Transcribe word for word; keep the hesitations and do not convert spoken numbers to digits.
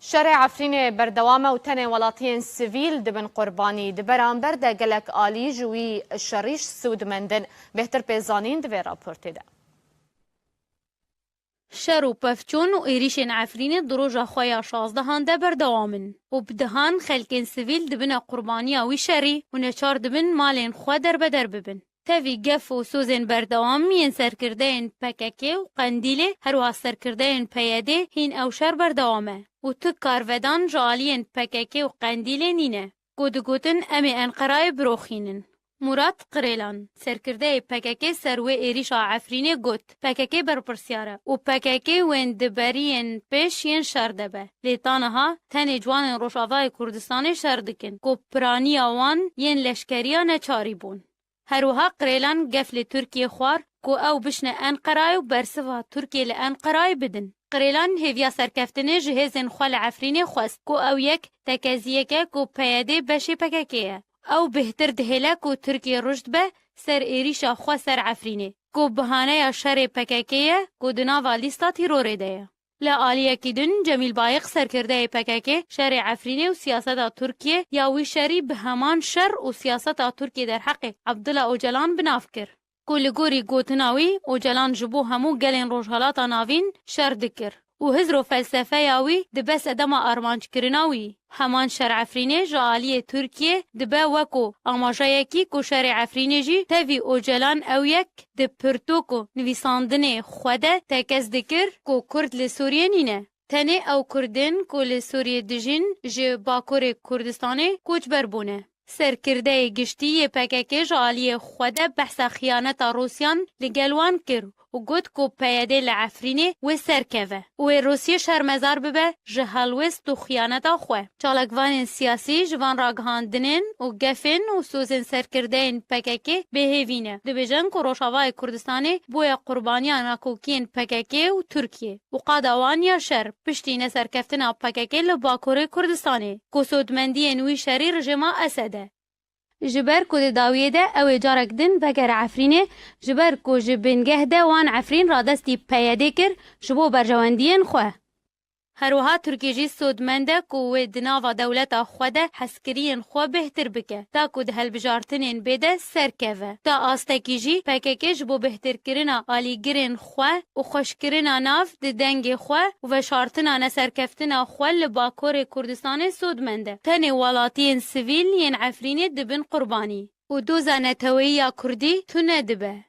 Şerê Efrînê berdewam e û tenê welatiyên sivîl dibin qurbanî. Di beramber de gelek alî ji wî şerî sûdmend in. Bêhtir pê zanîn di vê raportê de. Şer û pevçûn û êrîşên Efrînê di roja xwe ya şazdehan de berdewam in û bi dehan xelkên sivîl dibine qurbaniya wî şerî û neçar dibin malên xwe derbeder bibin. Tevî gef û sozên berdewam yên serkirdeyên P K K û Qendîlê, herwiha serkirdeyên P Y D'ê hîn ew şer berdewam e û tu karvedan ji aliyên P K K û Qendîlê nîne, ku digotin em ê Enqerayê biroxînin. Murat Qirêlan, serkirdeyê P K K ser wê êrîşa Efrînê got, P K K berpirsiyar e û P K K wên di beriyên pêş yên şer de be. Lê ta niha tenê ciwanên Rojavayê Kurdistanê şer dikin, ku piraniya wan yên leşkeriya neçarî bûn. Her wiha Qirêlan gef li Tirkiyê xwar ku ew bişne Enqerayê û bersiva Tirkiyê li Enqerayê bidin. Qirêlan hêviya serkeftinê ji hêzên xwe li Efrînê xwest ku ew yek tekeziyek e ku P Y D beşê P K K ye. Ew bêhtir dihêle ku Tirkiye ruşd be ser êrîşa xwe ser Efrînê, ku bihaneya şerê P K K ye ku di nava lîsta tîrorê de ye. Li aliyekî din, Cemîl Bayiq, serkirdeyê P K K, şerê Efrînê û siyaseta Tirkiyê ya wî şerî bi heman şer û siyaseta Tirkiyê derheqê Abdullah Ocalan bi nav kir, ku li gorî gotina wî, Ocalan ji bo hemû gelên Rojhelata Navîn şer dikir û hizr û felsefeya wî dibe sedema armanckirina wî. Heman şer Efrînê ji aliyê Tirkiyê dibe weko amajeyekî ku şerê Efrînê jî tevî Ocalan ew yek di pirtûk û nivîsandinê xwe de tekez dikir ku Kurd li Sûriyê nîne. Tenê ew Kurdên ku li Sûriyê dijîn ji Bakurê Kurdistanê koçber bûne. Serkirdeyê giştî yê P K K ji aliyê xwe de behsa xiyaneta Rûsyan li gel wan kir û got ku P Y D li Efrînê wê serkeve û wê Rûsiyê şermezar bibe ji helwêst û xiyaneta xwe. Çalakvanên siyasî ji van ragihandinên û gefên û sozên serkirdeyên P K K bêhêvî ne. Dibêjin ku Rojavayê Kurdistanê bûye qurbaniya nakokiyên P K K û Tirkiyê û qada wan ya şer piştî neserkeftina P K K li Bakurê Kurdistanê, ku sodmendiyên wî şerî rejîma Esed e. Ji ber ku di dawiyê de ew ê carek din vegere Efrînê, ji ber ku ji bingeh de wan Efrîn radestî P Y D kir ji bo berjewendiyên xwe. Her wiha Tirkiye jî sodmend e ku wê di nava dewleta xwe de hezkiriyên xwe bêhtir bike, ta ku di hilbijartinên bê de serkeve. Ta astekî jî P K K ji bo bêhtirkirina alîgirên xwe û xweşkirina nav di dengê xwe û veşartina neserkeftina xwe li Bakurê Kurdistanê sodmend e. Tenê welatiyên sivîl yên Efrînê dibin qurbanî û doza neteweyî ya Kurdî tune dibe.